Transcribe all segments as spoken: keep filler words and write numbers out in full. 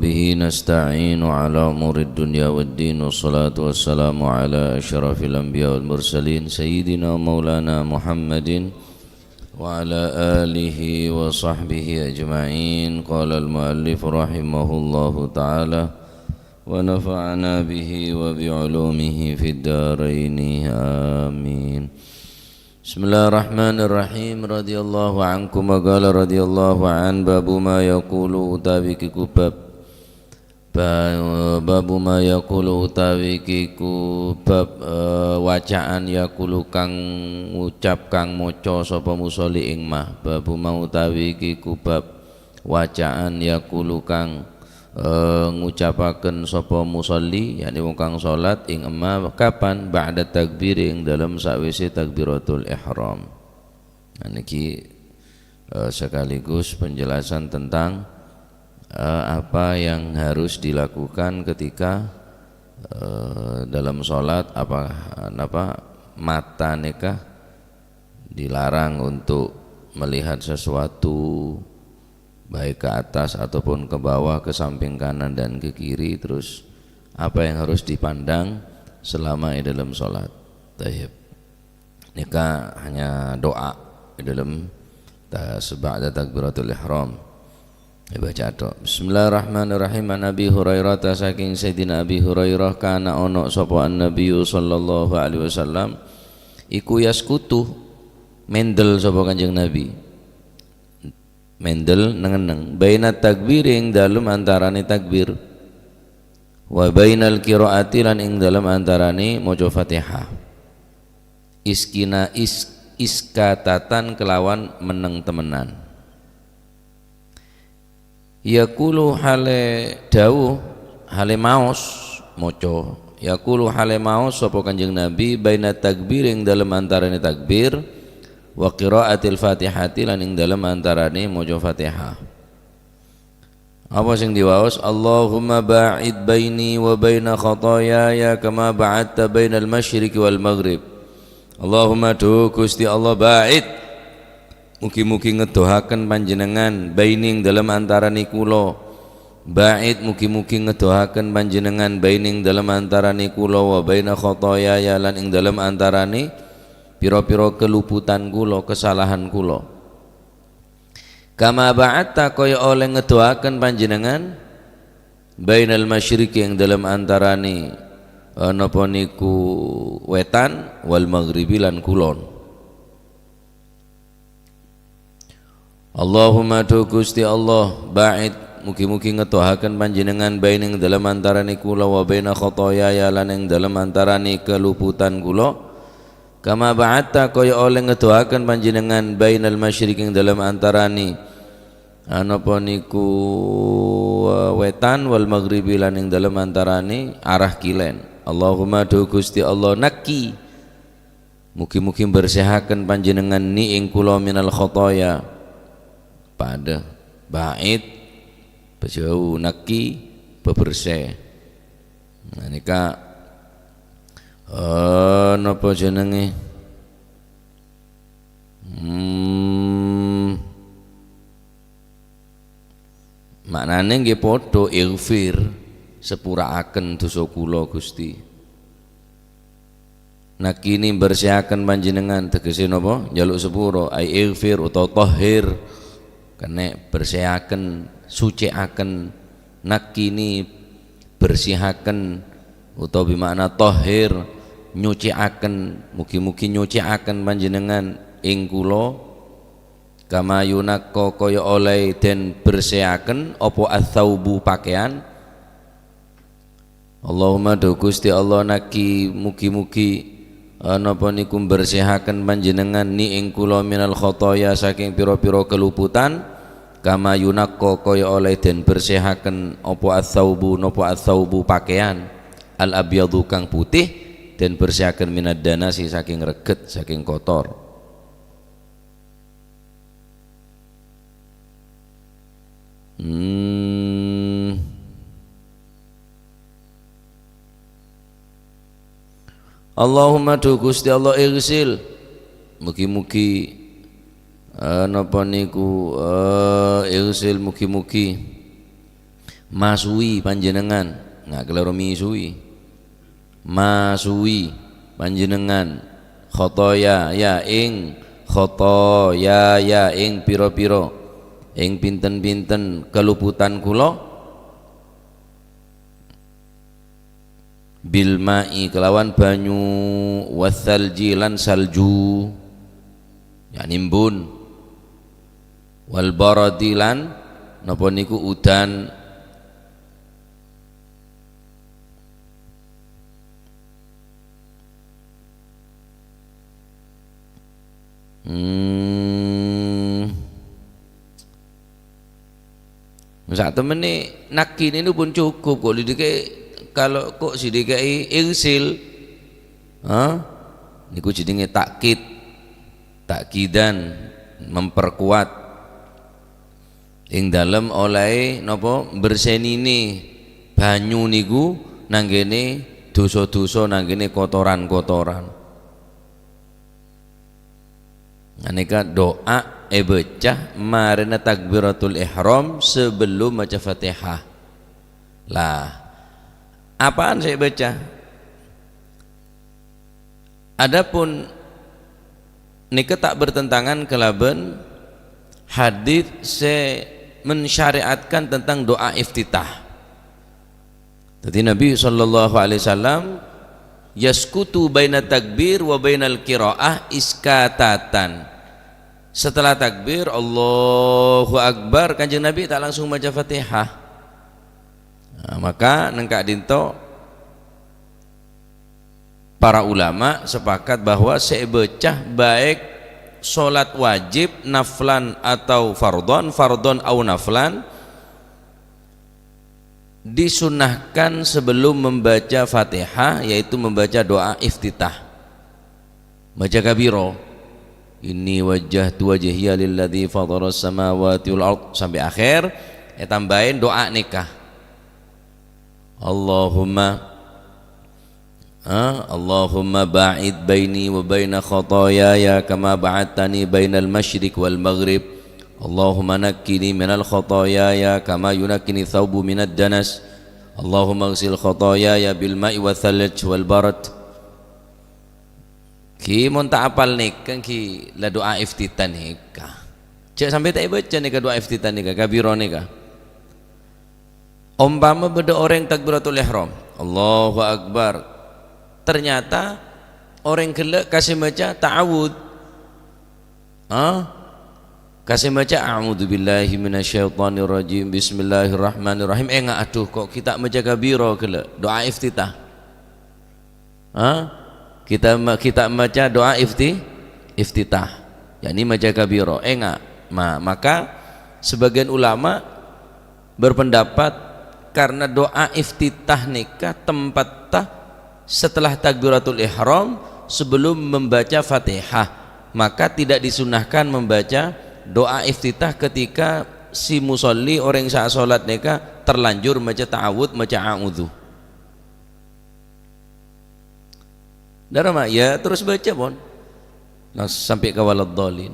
به نستعين على أمور الدنيا والدين، والصلاة والسلام على أشرف الأنبياء والمرسلين سيدنا مولانا محمد وعلى آله وصحبه أجمعين. قال المؤلف رحمه الله تعالى، ونفعنا به وبعلومه في الدارين. آمين. Bismillahirrahmanirrahim. Radhiyallahu ankum wa qala radhiyallahu an. Babu ma yaqulu utawi kiku bab. Ba-, babu ma yaqulu utawi kiku bab, eh, wacaan yaqulu kang ngucap kang maca sapa musolli ing ma. Babu ma utawi kiku bab wacaan yaqulu kang, eh, ngucapaken sapa musolli, yakni wong kang salat, ing ema kapan? Ba'da takbiri, ing dalem sawise takbiratul ihram. Nah, niki, eh, sekaligus penjelasan tentang, eh, apa yang harus dilakukan ketika, eh, dalam salat, apa, napa, mata neka dilarang untuk melihat sesuatu, baik ke atas ataupun ke bawah, ke samping kanan dan ke kiri, terus apa yang harus dipandang selama di dalam salat. Tayyib. Neka hanya doa di dalam ta-, seba'da takbiratul ihram. Dibaca tok. Bismillahirrahmanirrahim. An Abi Hurairah, ta saking Sayyidina Abi Hurairah, kana ono sapa An-Nabiyyu sallallahu alaihi wasallam iku yaskutu, mendel sapa Kanjeng Nabi. Mendel neng-enneng. Baina takbir, ing dalem antarane takbir. Wa bainal qiraati, lan ing dalem antarane maca Fatihah. Iskina is-, iskatatan kelawan meneng temenan. Yaqulu hale dawuh, hale maos, maca. Yaqulu hale maos sapa Kanjeng Nabi baina takbir, ing dalem antarane takbir, wa qiraatil Fatihati, lan ing dalem antarane maca Fatihah. Apa sing diwaos? "Allahumma ba'id baini wa baina khatayaya kama ba'adta bainal masyriqi wal maghrib." Allahumma, duh Gusti Allah, ba'id, mugi-mugi ngedohaken Panjenengan, baini, ing dalem antarane kula. Ba'id, mugi-mugi ngedohaken Panjenengan, baini, ing dalem antarane kula, wa baina khatayaya, lan ing dalem antarane pira-pira keluputan kula, kesalahan kula. Kama ba'adta, kaya oleh ngedohaken Panjenengan, bainal masyriqi, ing dalem antarane, eh, napa niku, wetan, wal maghribi, lan kulon. Allahumma, duh Gusti Allah, ba'id, mugi-mugi ngedohaken Panjenengan, baini, ing dalem antarane kula, wa baina khatayaya, lan ing dalem antarane keluputan kula. Kama ba'adta, kaya oleh ngedohaken Panjenengan, bainal masyriqi, ing dalem antarane, anapa niku, eh, wetan, wal maghribi, lan ing dalem antarane arah kilen. Allahumma, duh Gusti Allah, nakki, mugi-mugi mbersihaken Panjenengan ni ing kula minal khataya. Padha, ba'id, bejau, nakki, bebersih. Nah, nika, eh, napa jenenge? Hmm. Maknane nggih padha, ighfir, sepuraaken dosa kula, Gusti. Nakini, bersihaken panjenengan, tegese napa? Njaluk sepuro, ai ighfir utawa tahhir. Kene bersihaken, suciaken. Nakini, bersihaken, utawa bimakna tahhir, nyuciaken. Mugi-mugi nyuciaken panjenengan ing kula. Kama yunakka, kaya oleh den bersihaken apa atsaubu, pakaian. Allahumma, duh Gusti Allah, naki, mugi-mugi, eh, napa niku mbersihaken panjenengan ni ing kula minal khotoya saking pira-pira keluputan, kama yunakka, kaya oleh den bersihaken apa atsaubu, napa atsaubu, pakaian, al abyadu, kang putih, den bersihaken minad danasi, saking reget, saking kotor. Hmm. Allahumma, duh Gusti Allah, ighsil. Mugi-mugi, eh, napa niku, eh, ighsil, mugi-mugi. Masuwi panjennengngan, nga' kalèro misuwi. Masuwi panjennengngan khotoyaya ing, khotoyaya ing pira-pira, ing pinten-pinten kaluputan kaulâ. Bil ma'i kalawan banyu, was salji lan salju, yakni embun, wal baradi lan napa niku udan. Hmm. Satemmenè nakkènè pon cokop, kok didhikè, kalau kok sè didhikè ighsil, ha? Niku jenengè takkid, takkidan, memperkuat. Ing dalem ollè napa? Bersènènè banyu niku nanggènè dhusa-dhusa, nanggènè kotoran-kotoran. Nganèka do'a èbâca marèna takbiratul ihram sebelum maca Fatihah. Lah, apaan sè èbâca? Adapun nèka ta' bertentangan kalabân hadis sè mensyariatkan tentang do'a iftitah. Dhâddhi Nabi sallallahu alaihi wasallam yaskutu baina takbir wa bainal qiraah iskatatan. Setelah takbir, Allahu Akbar, Kanjeng Nabi ta' langsung maca Fatihah. Nah, maka neng ka'dinto para ulama sepakat bahwa sè èbâca baik salat wajib naflan atau fardhon, fardhon au naflan, disunnahkan sebelum membaca Fatihah, yaitu membaca doa iftitah. Maca kabiro, "Inni wajjahtu wajhiya lilladzi fataras samawati wal ard," sampai akhir, ètambâi doa nèka. Allahumma Ha? Allahumma ba'id baini wa baina khatayaya kama ba'adtani bainal masyriq wal maghrib. Allahumma naqqini minal khatayaya kama yunaqqini thaubu minad danas. Allahumma ighsil khatayaya bil ma'i wa thalj wal barad. Ghi mon ta' apal nèka ghi la do'a iftitah nèka. Jhâ' sampè' ta' èbâca nèka do'a iftitah nèka, kabiro nèka. Ompama bâdâ orèng takbiratul ihram, Allahu Akbar. Ternyata orèng ghellâ' kasè maca ta'awudz. Hah? Kasè maca, "A'udzubillahi minasyaitonirrajim. Bismillahirrahmanirrahim." Enga', adhu, kok ghi' ta' maca kabiro ghellâ', do'a iftitah. Ha? Kita ma-, kita maca doa ifti-, iftitah, yakni maca kabiro. Enga', ma-, maka sebagian ulama berpendapat karena doa iftitah nèka tempatta setelah takbiratul ihram, sebelum membaca Fatihah, maka tidak disunnahkan membaca doa iftitah ketika si musolli, orèng sè asolat nèka, terlanjur maca ta'awudz, maca a'udzu. Dârâmma, ya terros baca pon. Nah, sampè' ka waladdallin.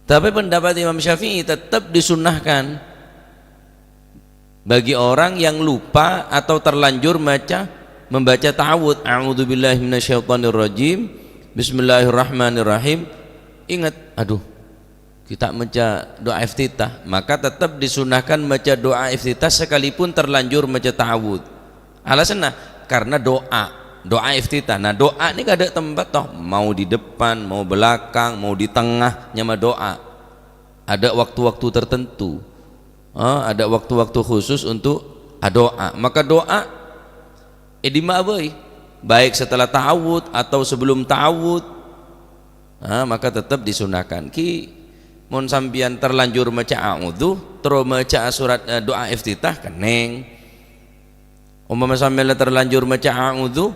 Tapi pendapat Imam Syafi'i tetap disunnahkan bagi orang yang lupa atau terlanjur maca, membaca ta'awudz, "A'udzubillahi minasyaitonirrajim, bismillahirrahmanirrahim." Ingat, aduh, ghi' ta' maca doa iftitah, maka tetap disunnahkan maca doa iftitah sekalipun terlanjur maca ta'awudz. Alasanna, karena doa, doa iftitah. Nah, doa nèka adâ' tempat, toh, mau di depan, mau belakang, mau di tengah, nyama doa. Ada waktu-waktu tertentu. Ah, ada waktu-waktu khusus untuk adoa. Maka doa, eh, è dimma'a bhâi, baik setelah ta'awudz atau sebelum ta'awudz. Ah, maka tetap disunahkan. Ghi, mon sampèyan terlanjur maca a'udzu, terro maca surat, eh, doa iftitah, kennèng. Umpama sampèyan la terlanjur maca a'udzu,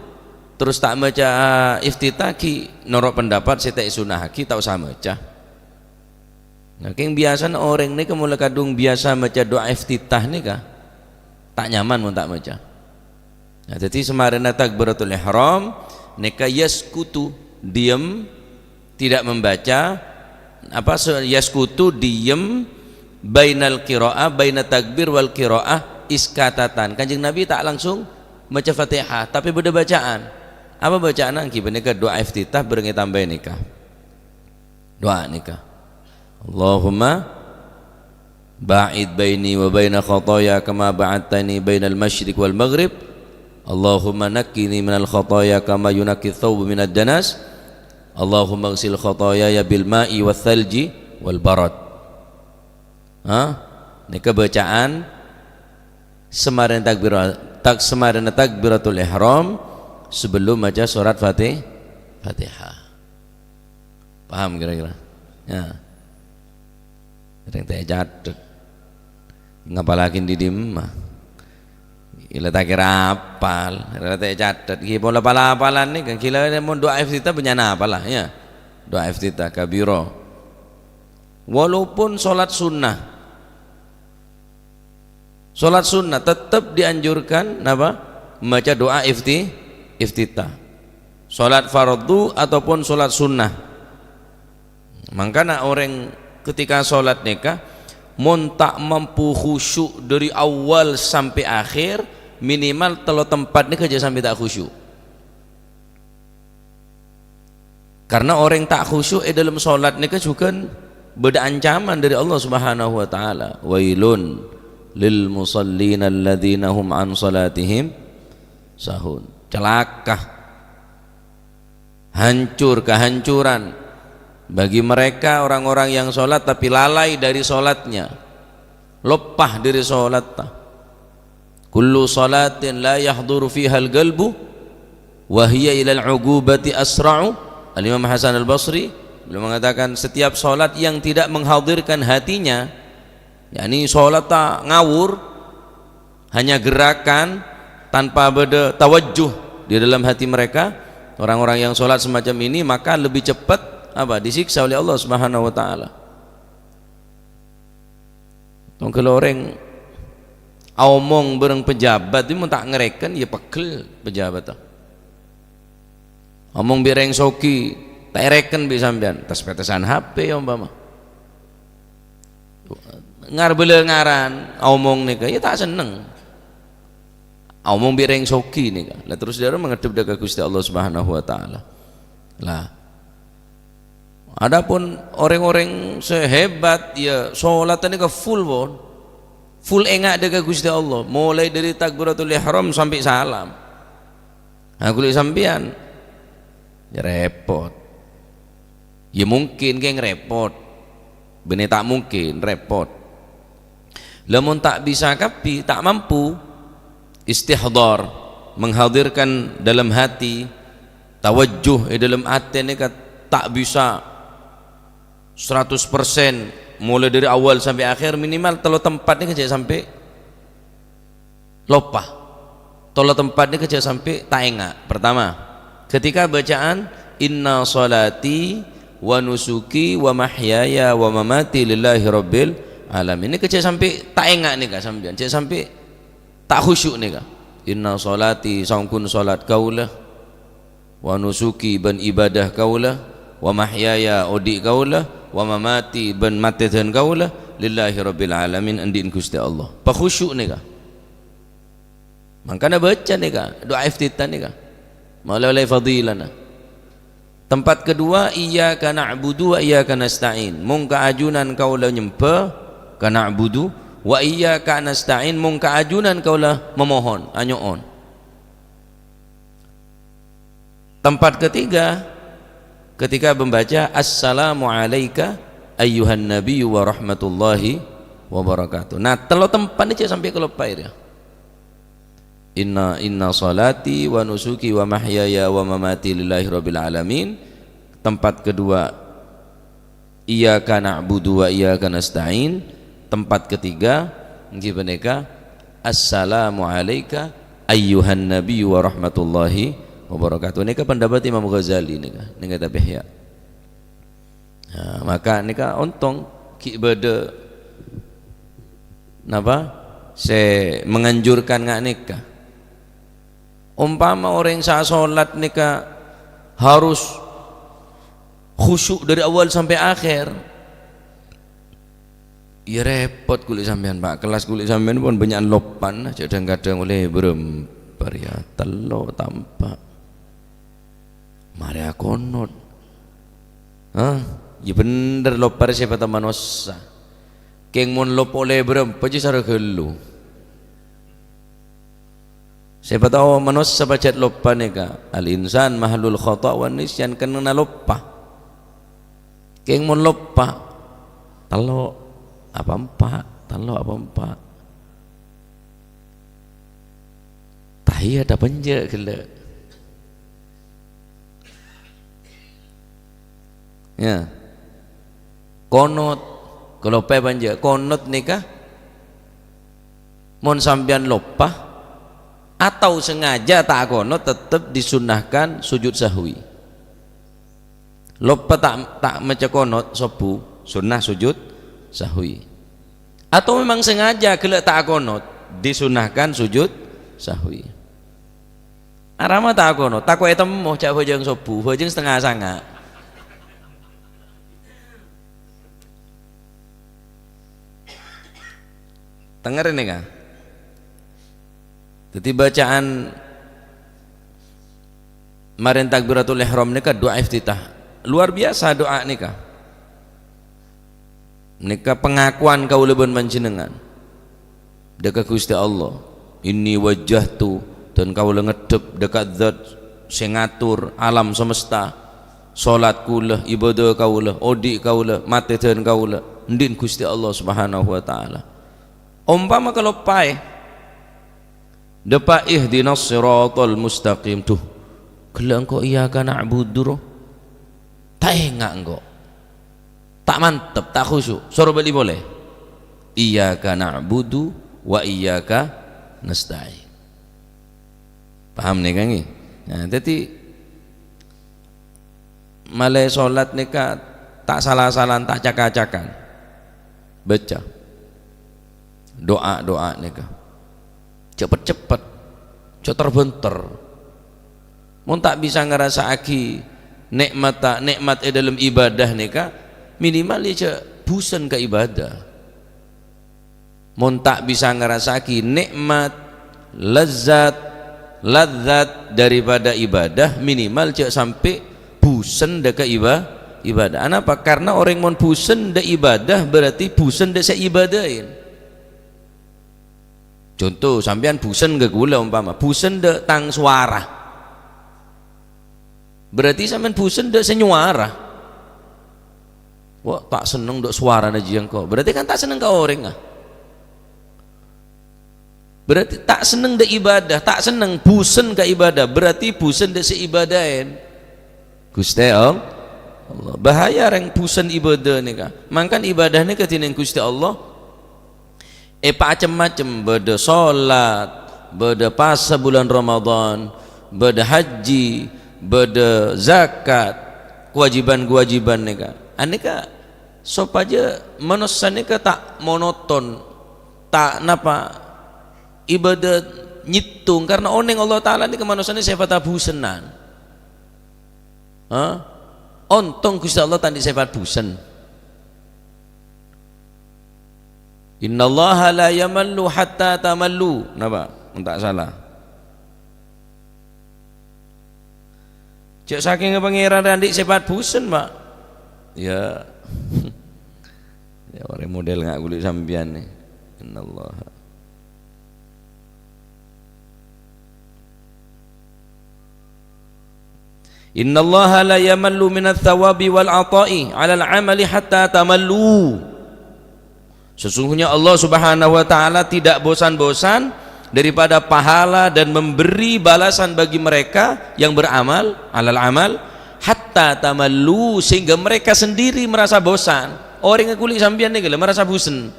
terros ta' maca iftitah, ghi noro' pendapat sè ta' èsunahaghi, ta' osa maca. Nah, kèng biyasana orèng nèka mola kadhung biyasa maca doa iftitah nèka, ta' nyaman mon ta' maca. Nah, dhâddhi samarèna takbiratul ihram nèka yaskutu, diem, tidak membaca, apa, se-, yaskutu, diem, bainal qira'ah, baina takbir wal qira'ah iskatatan. Kanjeng Nabi ta' langsung maca Fatihah, tapè bâdâ bacaan. Apa bacaanna? Èngghi panèka du'a iftitah bhâreng ètambâi nèka. Du'a nèka. Allahumma ba'id baini wa baina khataya kama ba'adtani bainal masyriq wal maghrib. Allahumma naqqini minal khataya kama yunaqqi thawbu minad danas. Allahumma ighsil khatayaya bil ma'i wath thalji wal barad. Ha? Nèka bacaan samarèna takbira-, tak-, samarèna takbiratul ihram sebelum maca surat Fati-, Fatihah. Paham kira-kira? Ya. Sèrèng ta' ècatet. Ngapalaghi dhi-, dimma? Ila ta' kèra apal, ila ta' ècatet. Ghi pola pal-apalan nèka, ghi la mon du'a iftitah bânnya'na apal la, ya. Du'a iftitah kabira. Walaupun sholat sunnah. Sholat sunnah tetap dianjurkan, napa? Maca du'a ifti-, iftitah. Sholat fardu ataupun sholat sunnah. Mangkana orèng ketika sholat nèka, mon ta' mampu khusyuk dâri awal sampè' akhèr, minimal tello tempat nèka jhâ' sampè' ta' khusyuk. Karena orèng ta' khusyuk è dâlem sholat nèka jhughân bâdâ ancaman dâri Allah Subhanahu wa Ta'ala. "Wailun lil musallin alladzina hum an sholatihim sahun." Celaka. Hancur, kehancuran bagi mereka orang-orang yang sholat tapi lalai dari sholatnya. Loppa dâri sholatta. "Kullu sholatin la yahduru fihal qalbu wa hiya ilal uqubati asra'u." Al-Imam Hasan Al-Basri beliau mengatakan, setiap sholat yang tidak menghadirkan hatinya, yakni sholatta ngawur, hanya gerakan tanpa bâdâ tawajjuh di dalam hati mereka, orang-orang yang sholat semacam ini, maka lebih cepat apa? Disiksa oleh Allah Subhanahu wa Ta'ala. Tongghâl orèng aomong bhâreng pejabat, mon ta' ngarèken, ya pegghel pejabat. Omong bi' rèng soghi, ta' èrèken bi' sampèyan, tes-petesan H P ya umpama. Ngar-, bâlâ ngaran, aomong nèka, ya ta' senneng. Aomong bi' rèng soghi nèka. Lah terros dâ' remma ngaddhep dâ' ka Ghustè Allah Subhanahu wa Ta'ala. Lah, adapun orèng-orèng sè hebat, ya, sholatta nèka full, pon. Full enga' dâ' ka Ghustè Allah. Molaè dâri takbiratul ihram sampè' salam. Nah, kulâ sampèyan, ya, rèpot. Ya, mungkin kèng rèpot. Bânnè ta' mungkin, rèpot. Lamon ta' bisa kabbhi, ta' mampu istihdhar, menghadirkan dalam hati, tawajjuh è dâlem atè nèka ta' bisa seratus persen, molaè dâri awal sampè' akhèr, minimal tello tempat nèka jhâ' sampè' loppa. Tello tempat nèka jhâ' sampè' ta' enga'. Pertama, ketika bacaan, "Inna sholati wa nusuki wa mahyaya wa mamati lillahi rabbil alamin." Nèka jhâ' sampè' ta' enga' nèka sampèyan, jhâ' sampè' ta' khusyuk nèka. "Inna sholati," saongghuna sholat kaulâ, "wa nusuki," bân ibadah kaulâ, "wa mahyaya," odi' kaulâ, "wa mamati," bân matèdhân kaulâ, "lillahi rabbil alamin," andi'na Ghustè Allah. Pakhusyuk nèka. Mangkana baca nèka, du'a iftitah nèka. Ma'lè-ma'lè fadilana. Tempat kedua, "Iyyaka na'budu wa iyyaka nasta'in." Mong ka ajunan kaulâ nyembhâ, ka na'budu, "wa iyyaka nasta'in," mong ka ajunan kaulâ memohon, anyo'on. Tempat ketiga, ketika membaca, "Assalamu alaika ayyuhan nabiyyu wa rahmatullahi wa barakatuh." Nah, tello tempat nèka jhâ' sampè' kaloppaè rèya. "Inna, inna sholati wa nusuki wa mahyaya wa mamati lillahi rabbil alamin." Tempat kedua, "Iyyaka na'budu wa iyyaka nasta'in." Tempat ketiga, èngghi panèka, "Assalamu alaika ayyuhan nabiyyu wa rahmatullahi wa barakatuh." Nèka pendapat Imam Ghazali nèka, nèka kitab Ihya. Nah, maka nèka ontong ghi' bâdâ napa sè menganjurkan nga' nèka. Ompama orèng sè asolat nèka harus khusyuk dâri awal sampè' akhèr, Iyâ rèpot kulâ sampèyan, Pak. Kellas kulâ sampèyan pon bânnya'an loppana, jhâ' dhâng-kadhâng olè bârâmpa rèya, tello' ta' empa'. Marè akonot. Hah? Iyâ bhender loppa rè sèpatta manossa. Kèng mon loppa olè bârâmpa jiyâ sara ghâllu. Sèpatta manossa pajhât loppa nèka. Al-insan mahalul khata' wan nisyan, kennengnganna loppa. Kèng mon loppa, tello' apa empa', tello' apa empa'. Tahiyat apa enjâ' ghellâ'. Ya. Konot, kaloppaè apa enjâ'. Konot nèka, mon sampèyan loppa, atau sengaja ta' akonot, tetep disunnahkan sujud sahwi. Loppa ta', ta' maca konot sobbhu, sunnah sujud sahwi. Atau memang sengaja ghellâ' ta' akonot, disunnahkan sujud sahwi. Arapa ma' ta' akonot, tako' ètemmo jhâ' bhâjâng sobbhu, bhâjâng satengnga sanga'. Tengngèrè nèka. Dhâddhi bacaan marèn takbiratul ihram nèka du'a iftitah. Luar biasa du'a nèka. Nèka pangakowan kaulâ bân panjhennengngan dâ' ka Ghustè Allah. "Inni wajjahtu," dhân kaulâ ngeddhep dâ' ka Dzat sè ngator alam semesta. Solat kaulâ, ibâdâ kaulâ, odi' kaulâ, matè dhân kaulâ, andi' Ghustè Allah Subhanahu wa Ta'ala. Ompama kaloppaè, dâpa' ihdinas siratal mustaqim. Duh, ghellâ' engko' iyyaka na'budu, ro. Ta' enga' engko'. Ta' mantep, ta' khusyuk. Soro bâli polè. Iyyaka na'budu wa iyyaka nasta'in. Paham nèka, ngghi? Nah, dhâddhi, malè solat nèka ta' sala-salan, ta' caka-cakan. Baca do'a-do'a nèka. Cepet-cepet, jhâ' ter-bhânter. Mon ta' bisa ngarassa'aghi nè'matta, nè'mat è dâlem ibâdâ nèka, minimal iyâ jhâ' bhusen ka ibâdâ. Mon ta' bisa ngarassa'aghi nè'mat, lezat, ladzat daripada ibâdâ, minimal jhâ' sampè' bhusen dâ' ka iba-, ibâdâ. Anapa? Karna orèng mon bhusen dâ' ibâdâ, berarti bhusen dâ' sè ibâdâin. Conto, sampèyan bhusen ka kaulâ ompama, bhusen dâ' tang sowara. Berarti sampèyan bhusen dâ' sè nyowara. "Wah, ta' senneng dâ' sowarana jiyâ engko'." Berarti kan ta' senneng ka orèngnga. Berarti ta' senneng dâ' ibâdâ, ta' senneng, bhusen ka ibâdâ, berarti bhusen dâ' sè ibâdâin. Ghustè Allah. Bahaya rèng bhusen ibâdâ nèka. Mangkana ibâdâ nèka dhinèng Ghustè Allah èpacem-macem, bâdâ solat, bâdâ pasa bulân Ramadan, bâdâ haji, bâdâ zakat, kewajiban-kewajiban nèka. Anèka sopajâ manossa nèka ta' monoton, ta' napa, ibâdâ nyèttong, karna onèng Allah Ta'ala nèka manossa nèka sèpatta bhusennan. Ha? Ontong Ghustè Allah ta' andi' sèpat bhusen. "Innallaha la yamallu hatta tamallu." Napa? Mon ta' sala. Jhâ' sakèngnga Pangèran rè andi' sèpat bhusen, Pak. Ya. Ya, orèng model nga' ghuli sampèyan nè. Innallaha. "Innallaha la yamallu minats tsawabi wal 'ata'i 'alal 'amali hatta tamallu." Sesungguhnya Allah Subhanahu wa Ta'ala tidak bosan-bosan daripada pahala dan memberi balasan bagi mereka yang beramal, 'alal 'amal, hatta tamallu, sehingga mereka sendiri merasa bosan. Orèng ghuli sampèyan nèka lho merasa bhusen.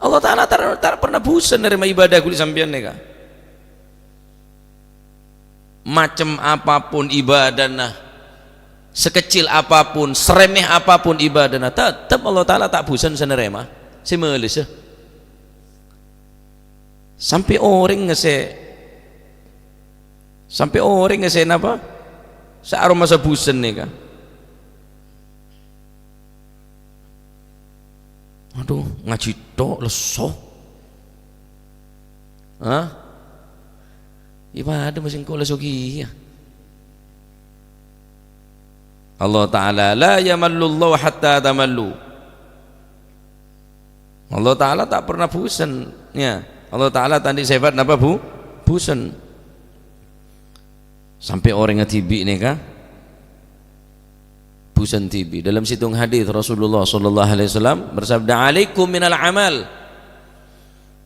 Allah Ta'ala tar-, tar pernah bhusen narèma ibâdâ ghuli sampèyan nèka. Macem apapun ibâdâna, sekecil apapun, seremeh apapun ibâdâna, tetep Allah Ta'ala ta' bhusen sè narèma, sè malèssa. Sampè' orèng sè, sampè' orèng sè napa? Sè aromasa bhusen nèka. Adhu, ngajhi tok lesso. Hah? Iyâ padâ ma' sèngko' lesso kèya. Allah Ta'ala, "La yamallullahu hatta tamallu." Allah Ta'ala ta' pernah bosen, ya. Allah Ta'ala ta' andi' sèfat napa, Bu? Bosen. Sampè' orèng dhibi' nèka bosen dhibi'. Dalam sèttong hadis Rasulullah sallallahu alaihi wasallam bersabda, "Alaikum minal amal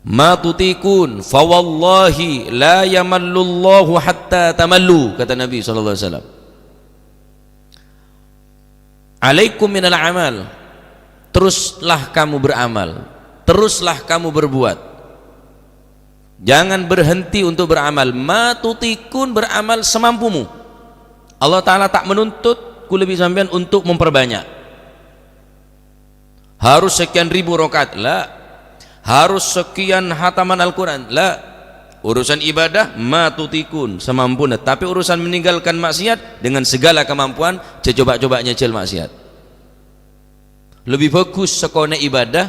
ma tutiqun, fa wallahi la yamallullahu hatta tamallu," kata Nabi sallallahu alaihi wasallam. "Alaikum minal amal." Teruslah kamu beramal. Teruslah kamu berbuat. Jangan berhenti untuk beramal. Ma tutiqun, beramal semampumu. Allah Ta'ala ta' menuntut kaulâ bi' sampèyan untuk memperbanyak. Harus sekian ribu rakaat, la. Harus sekian hataman Al-Quran, la. Urusan ibadah, ma tutiqun, semampuna. Tapi urusan meninggalkan maksiat, dengan segala kemampuan, jhâ' coba-coba nyèjhâl maksiat. Lebih bagus sakonè' ibadah,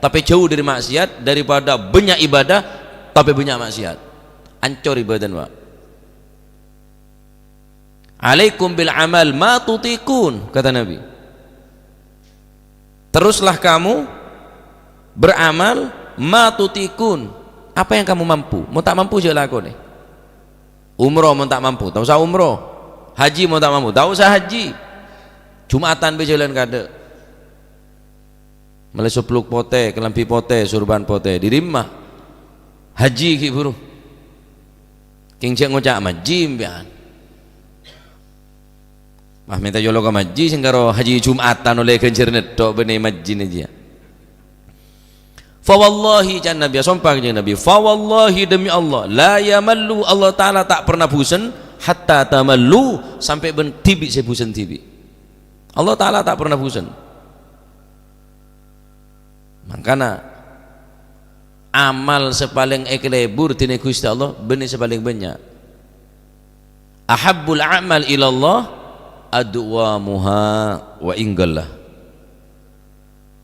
tapè jhâu dâri maksiat, daripada bânnya' ibadah, tapè bânnya' maksiat. Ancor ibadana, Pak. "Alaikum bil amal ma tutiqun," kata Nabi. "Teruslah kamu beramal ma tutiqun," apa yang kamu mampu. Mon ta' mampu, jhâ' lakonè. Umroh mon ta' mampu, ta' osa umroh. Haji mon ta' mampu, ta' osa haji. Jumatan bi' jhâlân kaadâ'. Mellè sobluk potè, kalambhi potè, sorban potè, dâri emma. Haji ghi' buru. Kèng jhâ' ngoca' majhi empèyan. Wah, mènta yolo ka majhi, sèngkaro haji Jumatan ollè ghânjhârânna tok bânnè majhina jiyâ. "Fa wallahi," can Nabi, asompa kanjeng Nabi, "fa wallahi, demi Allah, la yamallu, Allah Ta'ala ta' pernah bosen, hatta tamallu, sampè' bân dhibi' sè bosen dhibi'." Allah Ta'ala ta' pernah bosen. Mangkana, amal sè palèng èkalebur dâri Ghustè Allah, bânnè sè palèng bânnya'. "Ahabbul a'mal ilallah adwamuha wa in qalla."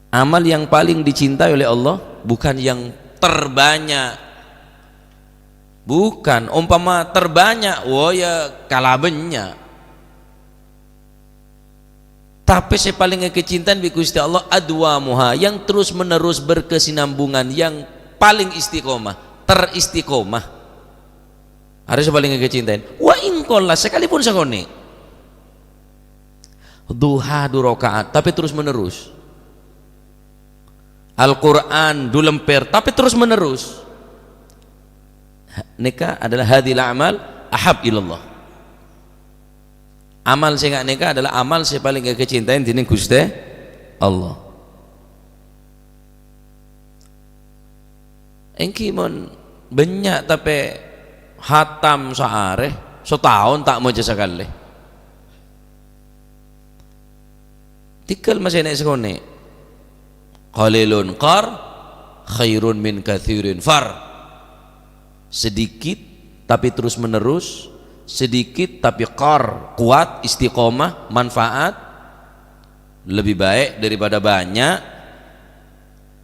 Amal yang paling dicintai oleh Allah bukan yang terbanyak. Bukan, ompama terbanyak, wo, ya kala bânnya'. Tapè sè palèng èkacintaè bi' Ghustè Allah, adwamuha, yang terus-menerus berkesinambungan, yang paling istiqomah, teristiqomah. Arèya sè palèng èkacintaè. Wa in qalla, sakalipun sakonè'. Duha du rakaat, tapè terus-menerus. Al-Qur'an du lèmpèr, tapè terus-menerus. Nèka adalah hadzihil a'mal ahab ilallah. Amal sè nga-, nèka adalah amal sè palèng èkacintaè dâri Ghustè Allah. Èngghi mon bânnya' tapè hatam saarè, sataon ta' maca sakalè. Tèghâl masè nè' sakonè'. Qalilun qar khairun min katsirin far. Sedikit tapi terus-menerus, sedikit tapi qar, kuat, istiqomah, manfaat, lebih baik daripada banyak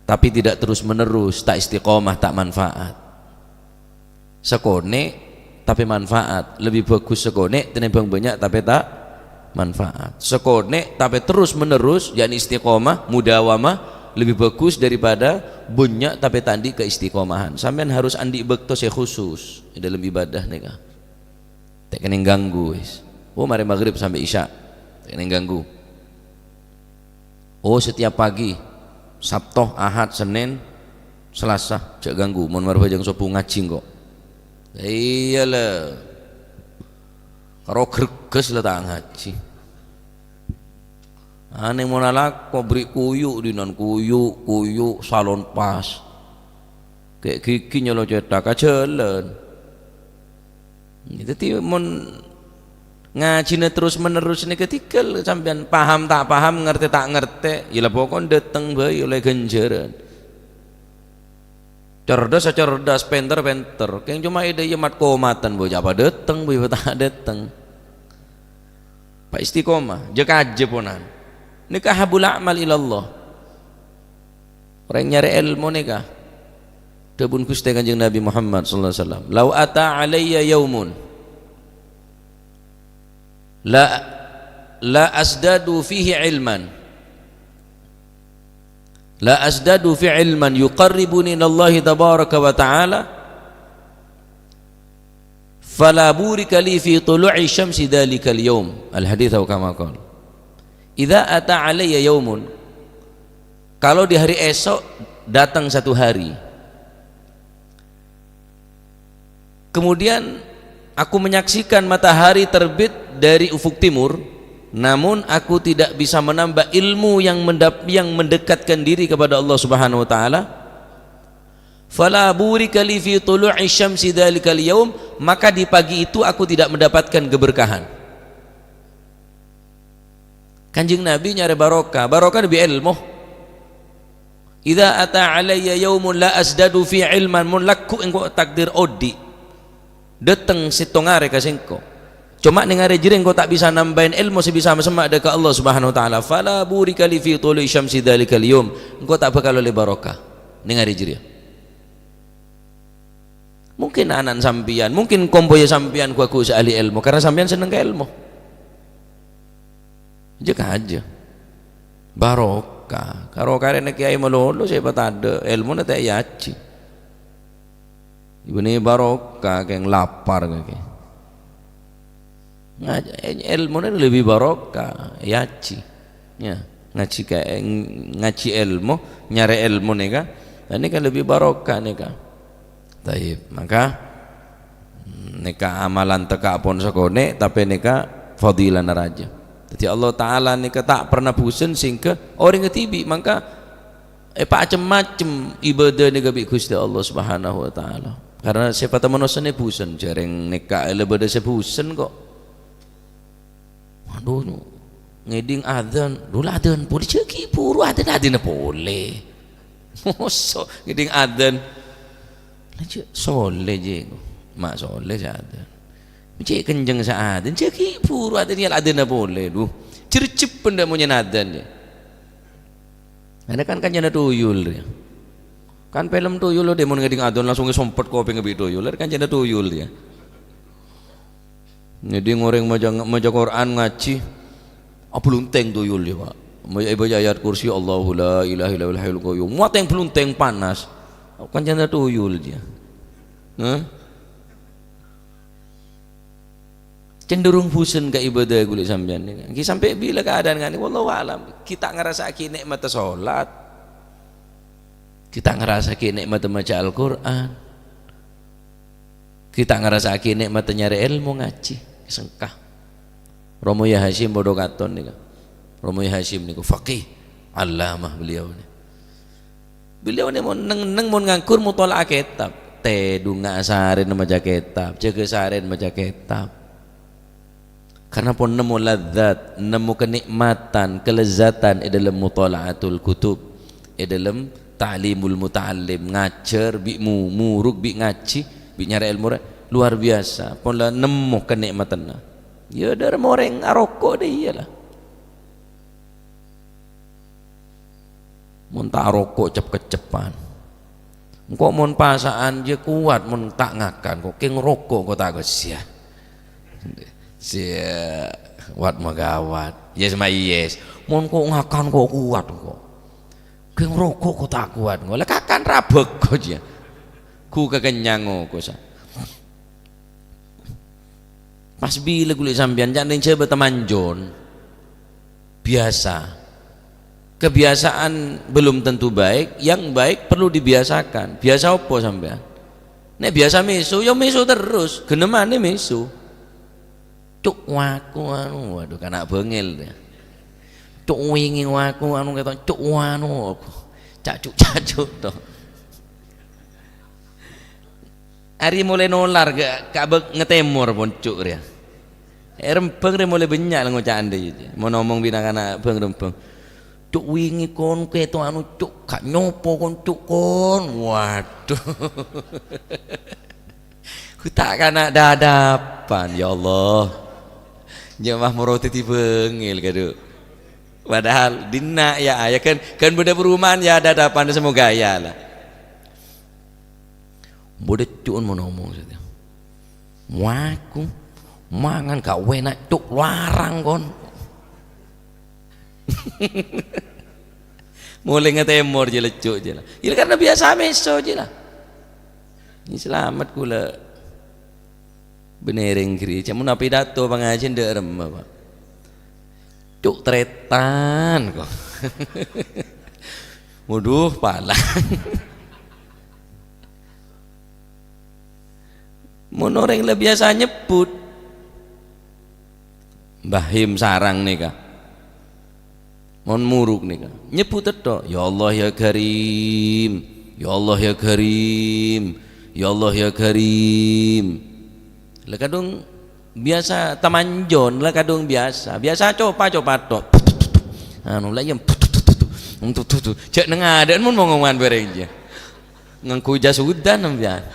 tapi tidak terus-menerus, ta' istiqomah, ta' manfaat. Sakonè' tapè manfaat, lebih bagus sakonè' tènèmbhâng bânnya' tapè ta' manfaat. Sakonè' tapè terus-menerus, yakni istiqomah, mudawamah, lebih bagus daripada bânnya' tapè ta' andi' keistiqomahan. Sampèyan harus andi' bâkto sè khusus è dâlem ibadah nèka. Ta' kènèng ganggu, wis. Oh, marè maghrib sampè' isya. Ta' kènèng ganggu. Oh, setiap pagi, Sabto, Ahad, Senin, Selasa, jhâ' ganggu. Mon marè bhâjâng sobbhu ngajhi engko'. Iyâ, la. Karo greges la ta' ngajhi. Anèng mon alako bherri' kuyu' dina'an, kuyu', kuyu', salon pas. Kè' ghighi nyolo cèthak, ajhâlân. Dhâddhi, mon ngajhina terus-menerus nèka tèghâl sampèyan paham ta' paham, ngartè ta' ngartè, yâ la pokok dâteng bhâi ollè ghânjhârân. Cerdas ta' cerdas, pènter pènter, kèng coma è dâ' iyâ mat-komaten, bhâi apa dâteng, bhâi apa ta' dâteng. Pa' istiqomah, jhâ' kajâ ponan. Nèka ahabbul a'mal ilallah. Orèng nyarè èlmo nèka, dhâbuna Ghustè Kanjeng Nabi Muhammad sallallahu alaihi wasallam, "Lau ata alayya yaumun la, la azdadu fihi ilman, la azdadu fi ilman yuqarribuni ilallahi tabaraka wa ta'ala, fala burika li fi tulu'i syamsi dzalikal yaum." Al-hadits, atau kama qal. "Idza ata alayya yaumun," kalau di hari esok datang satu hari, kemudian aku menyaksikan matahari terbit dari ufuk timur, namun aku tidak bisa menambah ilmu yang mendap-, yang mendekatkan diri kepada Allah Subhanahu wa Ta'ala, "Fala burika li fi tulu'i syamsi dzalikal yaum," maka di pagi itu aku tidak mendapatkan keberkahan. Kanjeng Nabi nyarè barokah, barokah bi' èlmo. "Idza ata alayya yaumun la azdadu fi ilman," mon lagghu' engko' takdir odi', dâteng sèttong arè ka sèngko'. Coma neng arè jârèya engko' ta' bisa nambâi èlmo sè bisa masemma' dâ' ka Allah Subhanahu wa Ta'ala. "Fala burika li fi tulu'i syamsi dzalikal yaum." Engko' ta' bhâkal ollè barokah neng arè jârèya. Mungkin ana'na sampèyan, mungkin kompoyya sampèyan ghu-, ghu sè ahli èlmo, karena sampèyan senneng ka èlmo. Jâ-kajâ. Barokah. Karo karèna kèyaè malolo sè èpatadâ', èlmona ta' èajhi. Bânnè barokah, kèng lapar kakè. Ngaj-, èlmona lebbi barokah, èajhi. Ya, ngajhi ka-, ngajhi èlmo, nyarè èlmo nèka, nèka lebbi barokah nèka. Taib, maka, nèka amalan tèka pon sakonè', tapè nèka fadilana rajâ. Dhâddhi Allah Ta'ala nèka ta' perna bhusen sèngghâ orèng kadhibi', maka èpacem-macem ibâdâ nèka bi' Ghustè Allah Subhanahu wa Ta'ala. Karena sèpatta manossa nè bhusen, jârèng nèka la bâdâ sè bhusen kok. Waduh, ngèdhing adzan, dhu la adzan polè, jâ' ghi' bhuru adzan, adzanna polè. Moso ngèdhing adzan. La jâ' solè jâ', ma' solè sè adzan. Cè' kenceng sè adzan, jâ' ghi' bhuru adzan, yâ la adzanna polè, dhu. Jârjep bhendhâ monyèna adzan, jâ'. Ana kan kancana tuyul, ya. Kan film tuyul, dâ' mon ngèdhing adzan langsung èsompet kopèngnga bi' tuyul, kan kancana tuyul, ya. Jadi orèng maca, maca Quran ngajhi, abhluntèng tuyul, ya, Pak. Maca, baca ayat kursi, "Allahu la ilaha illa huwal hayyul qayyum." Matèng bhluntèng panas. Kancana tuyul, ya. Hah? Cenderung bhusen ka ibâdâ ghulâ sampèyan nèka. Ghi sampè' bilâ keadaan nganè? Wallahu a'lam. Ghi ta' ngarassa'aghi nè'matta sholat. Ghi ta' ngarassa'aghi nè'matta maca Al-Qur'an. Ghi ta' ngarassa'aghi nè'matta nyarè èlmo ngajhi. Sengka. Romo Yah Hasyim padâ katon nèka. Romo Yah Hasyim nèko faqih, allamah beliau nè. Beliau nè mon neng-, neng mon nganggur mutola'ah kètab. Tèdhungnga asarèna maca kètab, jâgâ sarèna maca kètab. Karena pon nemmo ladzat, nemmo kenikmatan, kelezatan è dâlem mutola'atul kutub, è dâlem ta'limul muta'allim, ngajhâr bi' mu-, muruk bi' ngajhi, bi' nyarè èlmo rè, luar biasa. Pon la nemmo kenikmatanna. Ya, dâremma orèng aroko' dâ' iyâ la. Mon ta' aroko' cep-keccepan. Engko' mon pasa'an jâ kowat, mon ta' ngakan ko', kèng roko' ko' ta' kosiya. Siya, wat magawat. Yes, ma yes. Mon ko' ngakan ko' kowat ko'. Kèng roko' ko' ta' kowat ko'. La kakan rabek ko' jâ. Ku kakennyang ko' sa. Pas bilâ ghulâ sampèyan, ca' neng jhâbâ tamanjon. Biasa. Kebiasaan belum tentu baik, yang baik perlu dibiasakan. Biasa apa sampèyan? Nè' biasa mèso, ya mèso terros, ghânemmanè mèso. Cuk, waku anu, waduh, kana' bângèl, ya. Cuk, wingi waku anu, kèto, cuk, wanu, cacuk-cacuk, to. Arè molaè nolar ka, ka bâk-, ngatèmor pon cuk rèya. È Rembhâng rè molaè bânnya' la ngoca'an rèya. Mon omong bi' na'-kana' bhâng-rembhâng. "Cuk, wingi kon kèto anu, cuk, ga' nyopo kon, cuk, kon." Waduh. Ku ta' kana' dhâdhâbhân, ya Allah. Jâ' mah moro dhâddhi bângèl, kadhu. Padahal dinna' ya, ya kan, kan bâdâ perumahan ya ada-ada apa, semoga ya lah. Bâdâ cun mon omong saja. Muaku mangan gak enak, Cuk, larang kon. Mulai nge-temor je lecco' je lah. Ya karena biasa meso je lah. Ini selamat kula. Benereng gri, ca'na pidato pangajian dâ' remma, Pak. Cuk tretan kok. Waduh, pala. Mon orèng la biasa nyebbhut, Mbah Him Sarang nèka. Mon muruk nèka, nyebbhut tètto, "Ya Allah ya Karim, ya Allah ya Karim, ya Allah ya Karim." La kadhung biasa tamanjon, la kadhung biasa. Biasa copa-copa tok. Anu, la iyem. Jhâ' neng adâ'ân mon mongoman bâreng jiyâ. Ngangghuy jas udan sampèyan.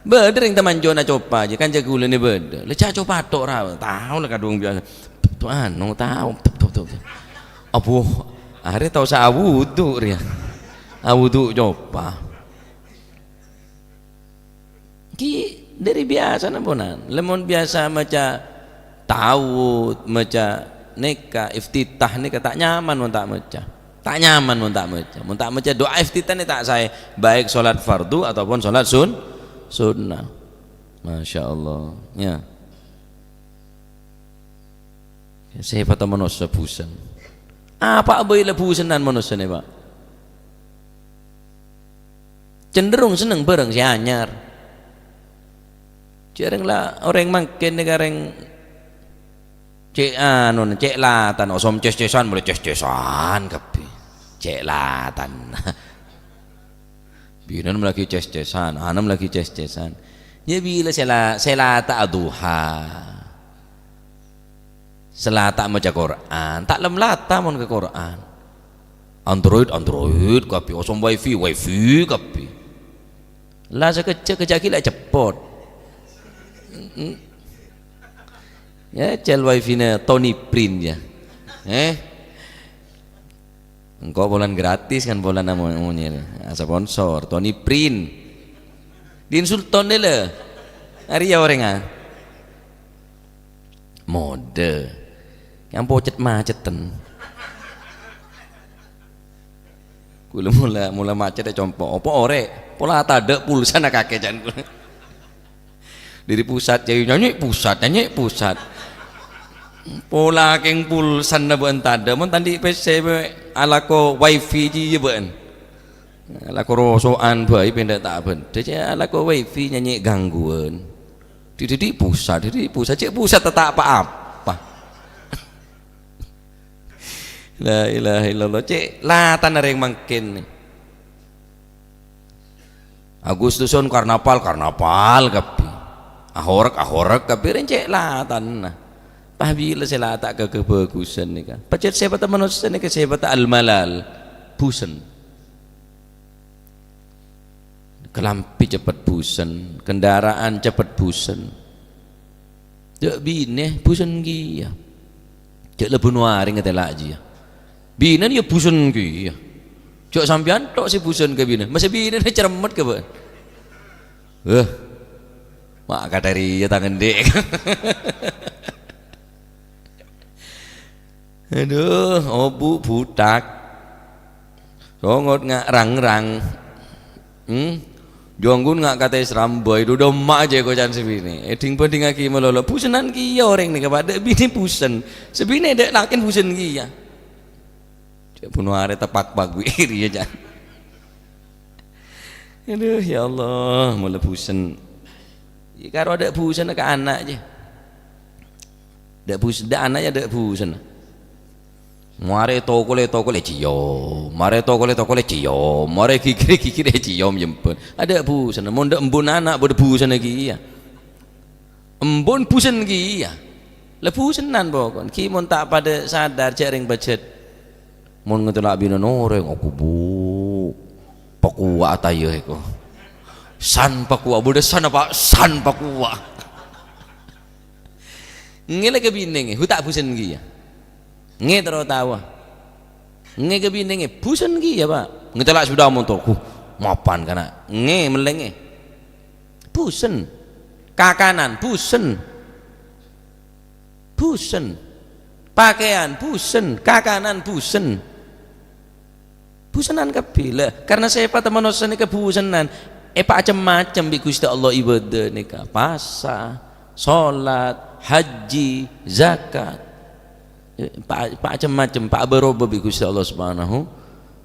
Bâdâ rèng tamanjona copa jiyâ, kanca kaulâ nè bâdâ. La jhâ' copa tok ra, tao la kadhung biasa. Tuh, anu, tao. Tuh, tuh, tuh. Abu, arè tao sa awudu rèya. Awudu copa. Ki dâri biasana ponan. Lamon biasa maca ta'awud, maca nèka, iftitah nèka ta' nyaman mon ta' maca. Ta' nyaman mon ta' maca. Mon ta' maca doa iftitah nè ta' saè, baik sholat fardu ataupun sholat sun-, sunnah. Masya Allah. Ya. Sè pata manossa bhusen. Apa bhâi la bhusenan manossa nè, Pak? Cenderung senneng bhârâng sè anyar. Jhârâng la orèng mangkèn nèka rèng cè' anu, cè' latan, osom ces-cesan, molaè ces-cesan kabbhi. Cè' latan. Binèna molaè ces-cesan, ana' molaè ces-cesan. Ya bilâ sè la-, sè lata' aduha. Sè lata' maca Qur'an, ta' lem-lata mon ka Qur'an. Android, Android kabbhi, osom wifi, wifi kabbhi. La sakejjhâ' kejjhâ' ghi' la ceppot. Mm-mm. Ya, cèl wifi-na Tony Print ya. Eh? Engko' polana gratis kan polana mo-, monyèr. Ah, sponsor, Tony Print. Din Sultan nè lè. Arèya orèngnga. Modâ. Yang pocet-macetan. Kula mula, mula macet è compo'. Apa orè'? Pola tadâ' pulsana kakè can kula. Dâri pusat, jâ nyanyi pusat, nyanyi pusat. Pola kèng pulsana bâ'ân tadâ', mon tandhi' P C bâ-, alako wifi jiyâ bâ'ân. Alako roso'an bhâi pènda' ta' bhendhâ, jâ alako wifi nyanyi gangguan. Dhi-, dhi-, dhi' pusat, dhi-, dhi' pusat, cè' pusat ta' pa-apa. La ilaha illallah, cè' latana rèng mangkèn. Agustuson karnaval, karnaval kabbhi. Ahorek, ahorek kabbhi, rèng cè' latana. Apabila sè lata' ka kabhâghusân nèka. Pajhât sè pata manossa nèka sè pata al-malal, bhusen. Kalambhi cepet bhusen, kendaraan cepet bhusen. Jhâ' binè bhusen kèya. Jhâ' lebbu no arè ngatela' jiyâ. Binèna ya bhusen kèya. Jhâ' sampèyan tok sè bhusen ka binè. Masa binèna cermet ka bâ'ân. Wah. Ma' kadhâriyâ tang andi'. Adhu, obu' buthak. Songot nga' rang-rang. Hmm? Jonggun nga' katè srambâi, dhu dâmma jâ kocan sè binè. Èdhing-bhândhingngaghi malolo. Bhusenan kèya orèng nèka, Pak. Dâ' binè bhusen. Sè binè dâ' lakèn bhusen kèya. Jhâ' buno arè teppa' pagwi' rèya, jhâ'. Adhu, ya Allah, mula bhusen. Yâ, karo adâ' bhusen ka ana' jâ. Dâ' bhus-, dâ' ana' yâ dâ' bhusen. Marè tokol-tokol èciyom, marè tokol-tokol èciyom, marè ghighir-ghighir èciyom, yembhân. Adâ' bhusen, mon dâ' embun ana' bâdâ bhusen kèya. Embun bhusen kèya. La bhusenan pokon. Ghi mon ta' padâ sadar jhâ' rèng pajhât. Mon ngatela' binèna orèng, aku, Bu. Pakuwa' ataya èko. San pakuwa', bâdâ san apa? San pakuwa'. Ngèlè ka binè, nge, hu ta' bhusen kèya. Nge terro tawa. Ngè ka binè ngè, busen kèya, Pa'. Ngè tella' sepeda motor, huh, mapan kana'. Ngè, mellè ngè. Busen. Kakanan, busen. Busen. Pakèyan, busen. Kakanan, busen. Busenan kabbhi. Lah, karna sèpatta manossa nèka busenan, èpacem-macem bi' Ghustè Allah ibadah nèka. Pasa, solat, haji, zakat. Eh, pa-, pacem-macem, pa-, bâroba bi' Ghustè Allah Subhanahu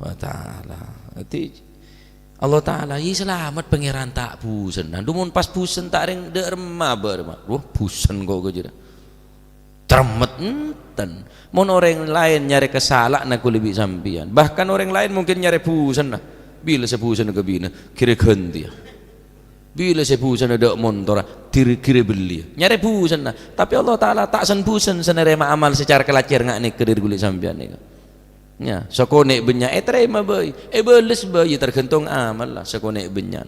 wa Ta'ala. Dhâddhi, Allah Ta'ala, "Iyâ, salamet Pangèran, ta' busen." Nah, dhu mon pas busen, ta' rèng dâ' remma bâ' remma. Wah, busen kok, kok jârèya. Cermet, enten. Mon orèng laèn nyarè kasala'anna kaulâ bi' sampèyan. Bahkan orèng laèn mungkin nyarè busenna. Bilâ sè busenna kabinè, ghirè ghântèya. Bilâ sè busenna dâ' montorra, dhir-, ghirè belliyâ. Nyarè busenna. Tapè Allah Ta'ala ta' sen-busen sè narèma amal sè cara kalajâr nga' nèka dâri kaulâ sampèyan nèka. Ya, sakonè' bânnya' ètarèma bhâi, èbâles bhâi, tergantung amalla sakonè' bânnya'.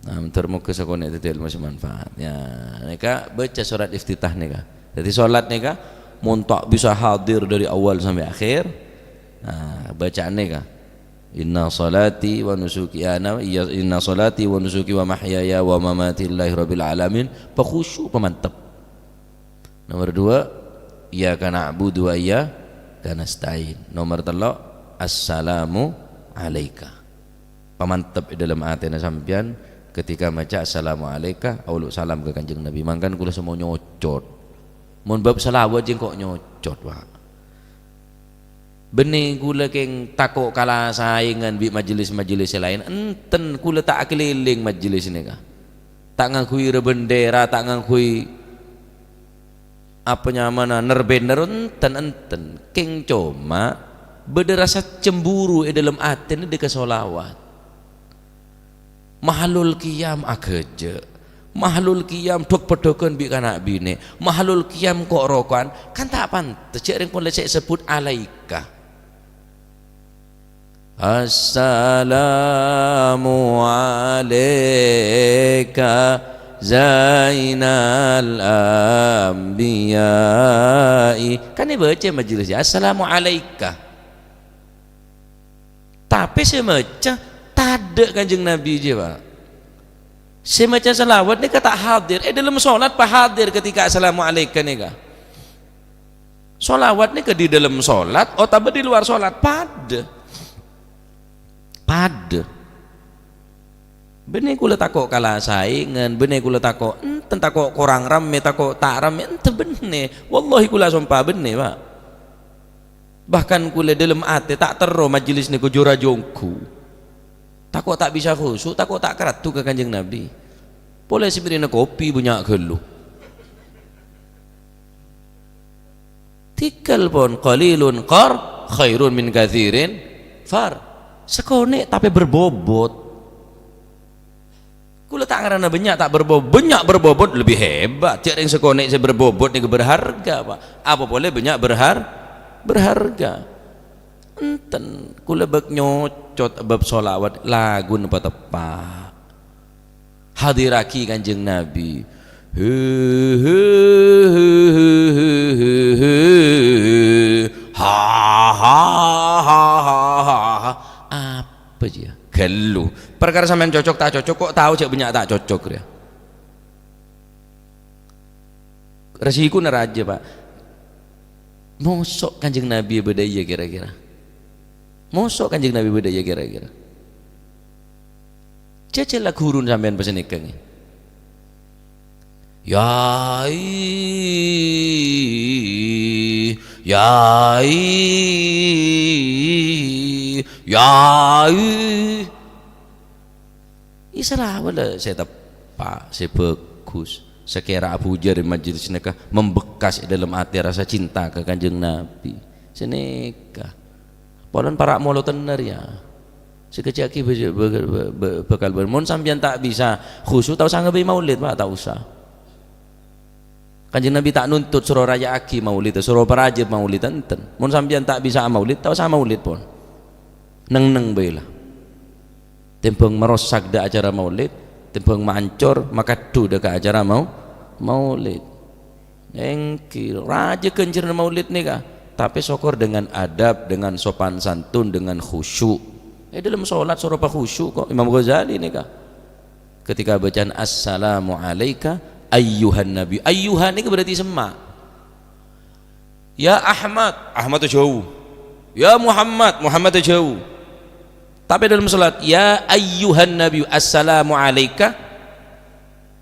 Nah, moghâ-moghâ sakonè' dhâddhi èlmo sè manfaat. Ya, nèka baca surat iftitah nèka. Dhâddhi salat nèka mon ta' bisa hadir dâri awal sampè' akhir, nah, bacaan nèka. "Inna sholati wa nusuki," ya, na-, iya, "Inna sholati wa nusuki wa mahyaya wa mamati lillahi rabbil alamin." Pakhusyu', pamantep. Nomor dua, "Iyyaka na'budu wa iyyaka nasta'in." Nomor tello', "Assalamu alaika." Pamantep è dâlem atèna sampèyan ketika maca "Assalamu alaika", aolo' salam ka Kanjeng Nabi. Mangkana kaulâ sè mau nyocot. Mon bab shalawat jhâ' engko' nyocot, Pak. Bânnè kaulâ kèng tako' kala saèngan bi' majelis-majelis sè laèn. Enten, kaulâ ta' akalèlèng majelis nèka. Ta' ngangghuy ra-bendera, ta' ngangghuy apa nyamana, ner-bânner, enten, enten. Kèng coma bâdâ rasa cemburu è dâlem atèna dâ' ka shalawat. Mahallul qiyam aghâjâ'. Mahallul qiyam dhok-peddhoghân bi' kana' binè'. Mahallul qiyam ko'-roko'an. Kan ta' pantes, jhâ' rèng polè sè èsebbhut alaika. "Assalamu alaika Zainal Anbiya'i." Kan èbâca majelis, ya, "Assalamu alaika." Tapè sè maca tadâ' Kanjeng Nabi jiyâ, Pak. Sè maca shalawat nèka ta' hadir. È dâlem shalat pas hadir ketika "Assalamu alaika" nèka. Shalawat nèka di dâlem shalat otabâ di luar shalat padâ. Padâ. Bânnè kaulâ tako' kala saèngan, bânnè kaulâ tako', enten tako' korang rammè, tako' ta' rammè, enten bânnè. Wallahi kaulâ sompa bânnè, Pak. Bahkan kaulâ dâlem atè ta' terro majelis nèko jhur-ajhunggu. Tako' ta' bisa khusu', tako' ta' karaddhu ka Kanjeng Nabi. Polè sè bârri'na kopi bânnya' ghâllu. Tèngghâl pon, "Qalilun qar khairun min katsirin far." Sakonè' tapè berbobot. Kaulâ ta' ngarana bânnya' ta' berbo-, bânnya' berbobot lebbi hebat. Jhâ' rèng sakonè' sè berbobot nèko berharga, Pak. Apa polè bânnya' berhar-, berharga. Enten, kaulâ bâk nyocot bab shalawat, laguna pateppa'. Hadirraghi Kanjeng Nabi. Ha, ha, ha, ha, ha, ha. Apa jiyâ? Ghâllu. Parkara sampèyan cocok ta' cocok, ko' tao jhâ' bânnya' ta' cocok, rèya. Rèsikona rajâ, Pak. Moso' Kanjeng Nabi bâdâ iyâ kèra-kèra? Moso' Kanjeng Nabi bâdâ iyâ kèra-kèra? Jhâjhâl laghuna sampèyan pasanèka, ngghi. Yai, yai, yai. Isra wala sè teppa', sè bhâghus. Sakèra Abu Dzar è majlis nèka membekas è dâlem atè rasa cinta ka Kanjeng Nabi. Sanèka. Polana para' molo tenner, ya. Sakejjhâ' ghi' bâ-, bâ-, bâ-, bâ-, bhâkal bâr-, mon sampèyan ta' bisa khusu, ta' osa ngabâi maulid, Pak, ta' osa. Kanjeng Nabi ta' nuntut soro raya'aghi maulid, soro parajâ maulid, enten. Mon sampèyan ta' bisa amaulid, ta' osa amaulid pon. Neng-neng bhâi la. Tèmbhâng marosak dâ' acara maulid, tèmbhâng maancor, makaddhu dâ' ka acara mau-, maulid. Èngghi, rajâ ghânjhârânna maulid nèka. Tapè sokor dengan adab, dengan sopan santun, dengan khusyuk. È dâlem sholat soro pakhusyuk kok. Imam Ghazali nèka. Ketika bacaan, "Assalamu alaika ayyuhan nabi." Ayyuhan nèka berarti semma'. "Ya Ahmad," Ahmad jhâu. "Ya Muhammad," Muhammad jhâu. Tapè dâlem sholat, "Ya ayyuhan nabi, assalamu alaika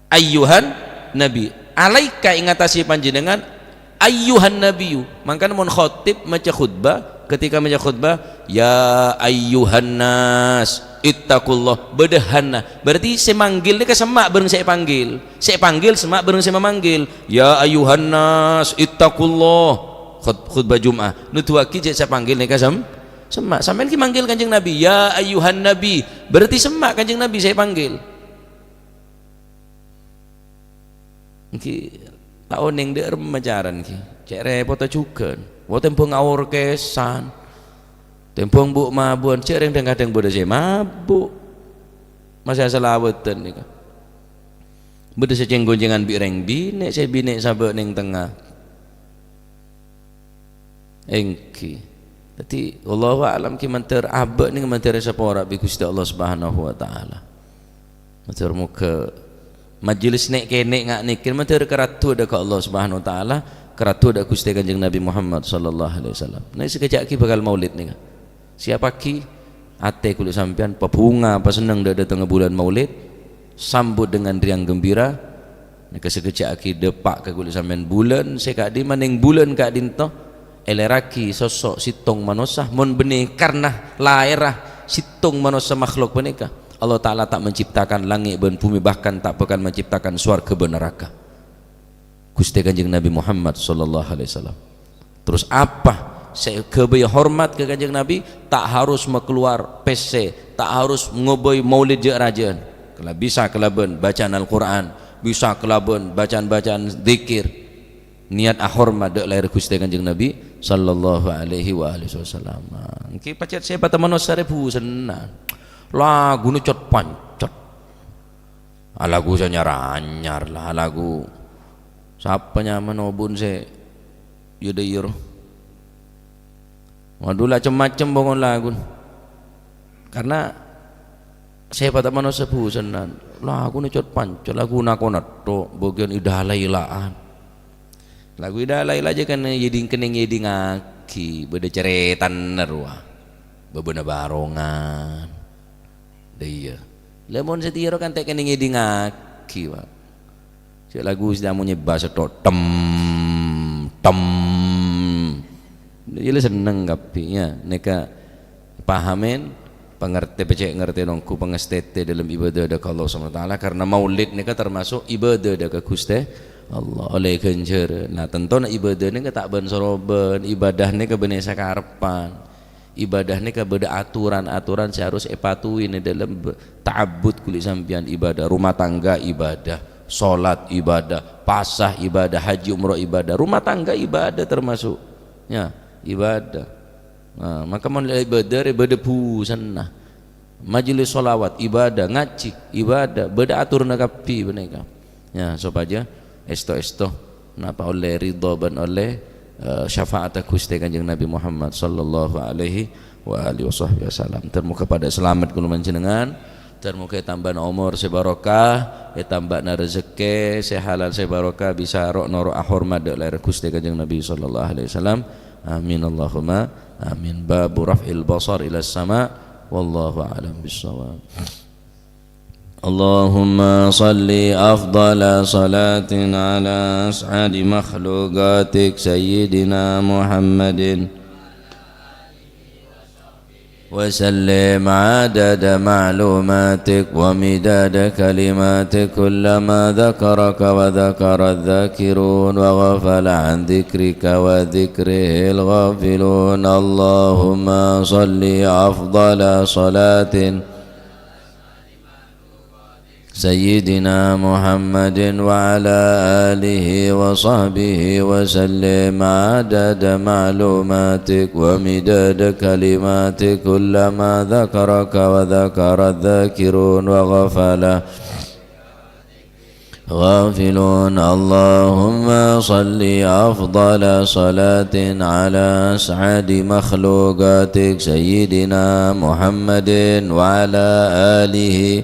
ayyuhan nabi." Alaika ing attasè panjhennengngan, ayyuhan nabiyyu. Mangkana mon khatib maca khutbah, ketika maca khutbah, "Ya ayyuhan nas, ittaqullah," bâdâ hanna. Berarti sè manggil nèka semma' bhâreng sè èpanggil. Sè èpanggil semma' bhâreng sè mamanggil. "Ya ayyuhan nas, ittaqullah." Khut-, khutbah Jum'ah. Nuduwaghi jhâ' sè èpanggil nèka sem-, semma'. Sampèyan ghi manggil Kanjeng Nabi, "Ya ayyuhan nabi." Berarti semma' Kanjeng Nabi sè èpanggil. Ènggi ta' onèng dâ' remma carana ènggi. Cè' rèpotta jhughân. Wa tèmbhâng aorkèsan. Tèmbhâng bu'-mabu'ân. Cè' rèng dhâng-kadhâng bâdâ sè mabu'. Masè asalawèdhân nèka. Bâdâ sè cèng-koncèngan bi' rèng binè', sè binè' sabâ' nèng tengnga. Ènggi. Dhâddhi, wallahu a'lam, ghi mandhâr abâ' nèng mandhâr èsapora bi' Ghustè Allah Subhanahu wa Ta'ala. Mandhâr moghâ majelis nè'-kènè' nga' nèkèr mandhâr karaddhu dâ' ka Allah Subhanahu wa Ta'ala, karaddhu dâ' Ghustè Kanjeng Nabi Muhammad sallallahu alaihi wasallam. Nè' sakejjhâ' ghi bhâkal maulid nèka. Siapaghi atè kulâ sampèyan, pabhunga, pasenneng dâ'-, dâtengnga bulân Maulid, sambut dengan riang gembira. Nèka sakejjhâ' aghi dâpa' ka kulâ sampèyan bulân sè ka'dimma nèng bulân ka'dinto, èlèraghi sosso' sèttong manossa, mon bânnè karna laèra sèttong manossa makhluk panèka, Allah Ta'ala ta' menciptakan langngè' bân bhumè, bahkan ta' bhâkal menciptakan sowarghâ bân naraka. Ghustè Kanjeng Nabi Muhammad sallallahu alaihi wasallam. Terros apa sè èghâbâyâ hormat ka Kanjeng Nabi? Ta' harus makalowar pèssè, ta' harus ngobâi maulid jâ'-rajâ'ân. Kala-, bisa kalabân bacaan Al-Qur'an, bisa kalabân bacaan-bacaan dzikir. Niat ahormat dâ' laèr Ghustè Kanjeng Nabi sallallahu alaihi wa alihi wasallam. Ènggi pajhât sè patemmono sarèbu sennang. Laguna cot-pancot. Alagu sè anyar-anyar la, alagu sapa nyamana obun sè iyâ-dâ iyâ ro. Waduh, la cem-macem pokok lagun. Karna sè patemmono sarèbu sennang. Laguna cot-pancot, lagu nakona tok, bâgiyân idala-ila'an. Lagu idala-ila jâ' kan yèding-, kennèng yèdingaghi, bâdâ carètana rowa. Bâbâna barongan. Dâ' iyâ. Lamon satèya ro kan ta' kennèng ngèdingaghi, Pak. Sè lagu sè amonyè bas tok, tem, tem. Dâ' iyâ la senneng kabbhi, yâ. Nèka pahamèn, pangartè, pècè' ngartè nongghu pangastètè dâlem ibadah dâ' ka Allah Subhanahu wa Ta'ala, karna maulid nèka termasuk ibadah dâ' ka Ghustè Allah, ollè ghânjhârân. Nah, tantona ibadah nèka ta' bân-sorobân, ibadah nèka bânnè sakarebbhân. Ibadah nèka bâdâ aturan-aturan sè harus èpatuwi è dâlem b-, ta'abbud kulâ sampèyan ibadah, rumah tangga ibadah, sholat ibadah, pasa ibadah, haji umroh ibadah, rumah tangga ibadah termasuk. Ya, ibadah. Nah, maka mon la ibadah rè bâdâ bhusanna. Majelis sholawat ibadah, ngajhi ibadah, bâdâ aturanna kabbhi panèka. Ya, sopajâ èsto-èsto napa ollè ridho bân ollè, eh, syafa'atta Ghustè Kanjeng Nabi Muhammad sallallahu alaihi wa alihi wasahbihi wasallam. Ter-, moghâ padâ salamet kaulâ panjhennengngan. Ter-, moghâ ètambâna omor sè barokah, ètambâna rejekkè sè halal sè barokah, bisa ro'-noro' ahormat dâ' laèr Ghustè Kanjeng Nabi sallallahu alaihi wasallam. Amin, Allahumma amin. Babu raf'il basar ila sama'. Wallahu a'lam bissawab. اللهم صل أفضل صلاة على أسعد مخلوقاتك سيدنا محمد، وسلم عدد معلوماتك ومداد كلماتك، كلما ذكرك وذكر الذاكرون وغفل عن ذكرك وذكره الغافلون. اللهم صل أفضل صلاة سيدنا محمد وعلى آله وصحبه وسلم عدد معلوماتك ومداد كلماتك، كلما ذكرك وذكر الذاكرون وغفل غافلون. اللهم صل أفضل صلاة على أسعد مخلوقاتك سيدنا محمد وعلى آله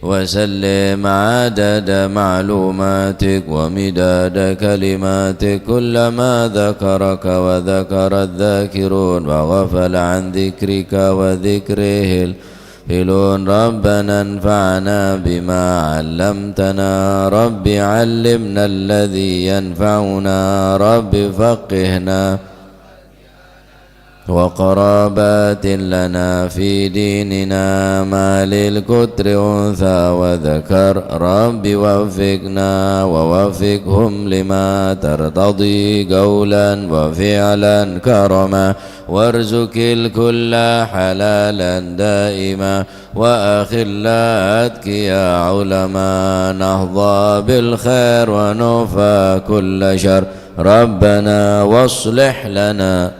وسلم عدد معلوماتك ومداد كلماتك، كلما ذكرك وذكر الذاكرون وغفل عن ذكرك وذكره الغافلون. ربنا انفعنا بما علمتنا، رب علمنا الذي ينفعنا، رب فقهنا وقرابات لنا في ديننا، ما للكتر أنثى وذكر، رب وفقنا ووفقهم لما ترتضي قولا وفعلا كرما، وارزق الكل حلالا دائما، وأخلاء أتقياء علماء نحظى بالخير ونوفى كل شر، ربنا واصلح لنا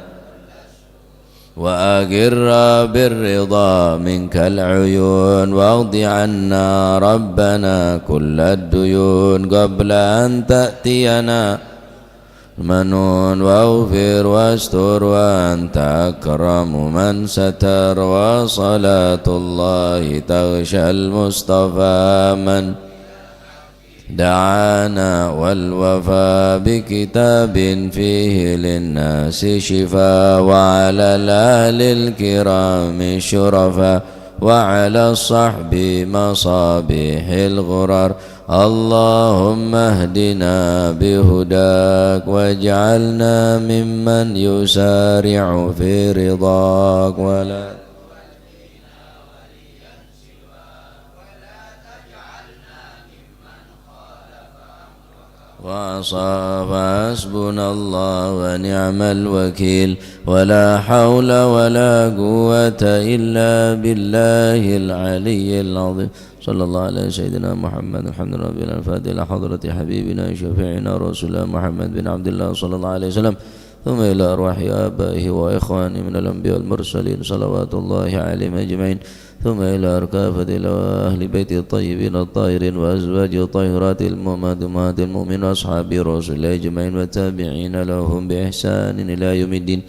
وأقر بالرضا منك العيون، واقض عنا ربنا كل الديون قبل أن تأتينا منون، واغفر واستر وأنت أكرم من ستر، وصلاة الله تغشى المصطفى من دعانا، والوفاء بكتاب فيه للناس شفاء، وعلى الآل الكرام الشرفاء، وعلى الصحب مصابيح الغرر. اللهم اهدنا بهداك، واجعلنا ممن يسارع في رضاك، ولا وعصى، فحسبنا الله ونعم الوكيل، ولا حول ولا قوة إلا بالله العلي العظيم. صلى الله على سيدنا محمد. الحمد لله رب العالمين. الفاتحة إلى حضرة حبيبنا شفيعنا رسول الله محمد بن عبد الله صلى الله عليه وسلم. ثم إلى أرواح آبائه وإخوانه من الأنبياء والمرسلين صلوات الله عليهم أجمعين. ثم إلى أركافة إلى أهل بيته الطيبين الطاهرين وأزواجه الطاهرات المؤمنات أمهات المؤمنين وأصحاب رسول الله أجمعين والتابعين لهم بإحسان إلى يوم الدين.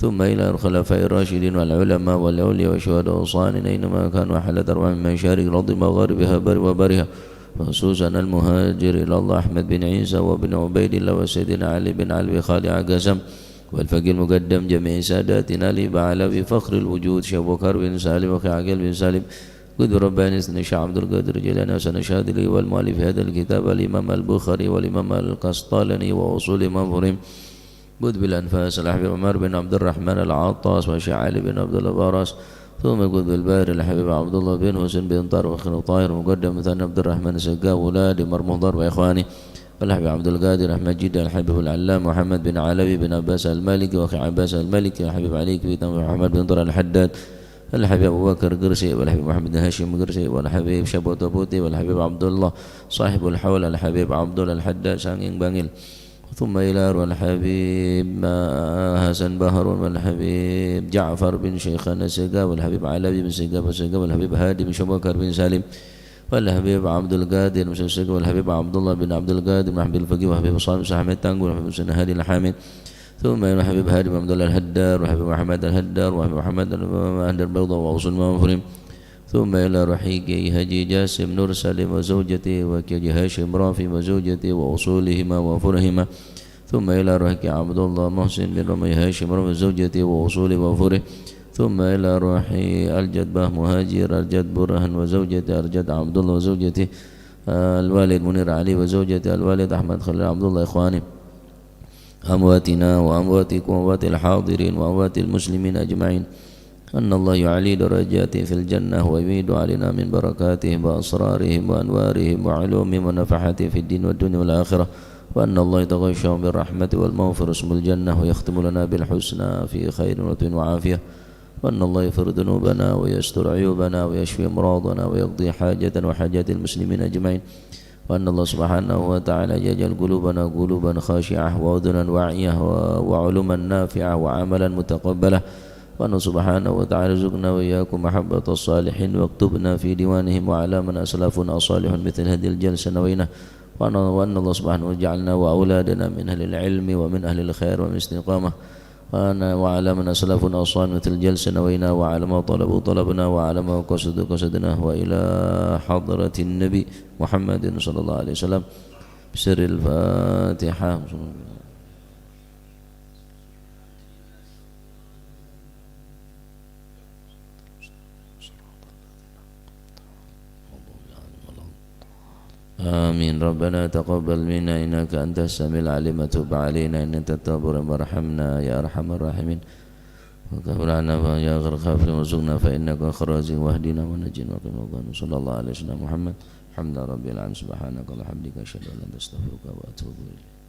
ثم إلى الخلفاء الراشدين والعلماء والأولياء والشهداء والصالحين أينما كانوا وحلت أرواحهم من مشارق الأرض ومغاربها وبرها وبحرها، خصوصا المهاجر إلى الله أحمد بن عيسى وابن عبيد الله وسيدنا علي بن علوي خالع قسم، والفقيه المقدم جميع ساداتنا الإبا علوي فخر الوجود شيخ أبو بكر بن سالم وأخي عقيل بن سالم، قطب رباني سيدنا الشيخ عبد القادر الجيلاني وحسن الشاذلي، والمؤلف هذا الكتاب الإمام البخاري والإمام القسطلاني وأصول إمام فوريم، قطب الأنفاس الحبيب عمر بن عبد الرحمن العطاس والشيخ علي بن عبد الله باراس، ثم قطب الباري الحبيب عبد الله بن حسين بن طارق بن طاهر مقدم ثاني عبد الرحمن السقاف ولاده مرموضار وإخوانه، الحبيب عبد القادر أحمد جدة، الحبيب العلامة محمد بن علوي بن عباس المالكي وأخي عباس المالكي، الحبيب علي كبيتان محمد بن طارق الحداد، الحبيب أبو بكر قرسي والحبيب محمد بن هاشم قرسي والحبيب شبوتو بوتي والحبيب عبد الله صاحب الحول الحبيب عبد الله الحداد سانجينج بانجيل. ثم إلى روح الحبيب حسن بحرون والحبيب جعفر بن شيخنا السقاف والحبيب علوي بن السقاف السقاف والحبيب هادي بن شيخ أبو بكر بن سالم والحبيب عبد القادر بن السقاف والحبيب عبد الله بن عبد القادر بن الحبيب الفقيه والحبيب صالح بن أحمد تانقو والحبيب حسين هادي الحامد. ثم إلى الحبيب هادي بن عبد الله الهدار والحبيب محمد الهدار والحبيب محمد الهدار بيضاء وأصول المغفرين. ثم إلى روح كي حاجي جاسم نور سليم وزوجته وكي حاجي هاشم رافي وزوجته وأصولهما وفروعهما. ثم إلى روح كي عبد الله محسن بن رمي هاشم رافي وزوجته وأصوله وفروعه. ثم إلى روح الجد باه مهاجر الجد برهان وزوجته الجد عبد الله وزوجته الوالد منير علي وزوجته الوالد أحمد خليل عبد الله إخوانه. أمواتنا وأمواتكم وأموات الحاضرين وأموات المسلمين أجمعين. أن الله يعلي درجاتهم في الجنة ويمد علينا من بركاتهم وأسرارهم وأنوارهم وعلومهم ونفحاتهم في الدين والدنيا والآخرة. وأن الله يتغشاهم بالرحمة والمغفرة ثم الجنة ويختم لنا بالحسنى في خير ولطف وعافية. وأن الله يغفر ذنوبنا ويستر عيوبنا ويشفي أمراضنا ويقضي حاجتنا وحاجات المسلمين أجمعين. وأن الله سبحانه وتعالى يجعل قلوبنا قلوبا خاشعة وأذنا واعية و-، وعلما نافعة وعملا متقبلا وأن سبحانه وتعالى يرزقنا وإياكم محبة الصالحين، واكتبنا في ديوانهم وعلى من أسلفنا صالح مثل هذه الجلسة نوينا. وأن، وأن الله سبحانه يجعلنا وأولادنا من أهل العلم ومن أهل الخير ومن الاستقامة. وأن، وعلى من أسلفنا صالح مثل الجلسة نوينا، وعلى ما طلبوا طلبنا، وعلى ما قصدوا قصدنا، وإلى حضرة النبي محمد صلى الله عليه وسلم. بسر الفاتحة. آمين. ربنا تقبل منا إنك أنت السميع العليم، وتب علينا إنك أنت التواب الرحيم، وارحمنا يا أرحم الراحمين، واغفر لنا يا خير الغافرين، وارزقنا فإنك خير الرازقين، واهدنا ونجنا وقنا عذاب النار. صلى الله على سيدنا محمد. الحمد لله رب العالمين. سبحانك اللهم وبحمدك، أشهد أن لا إله إلا أنت، أستغفرك وأتوب إليك.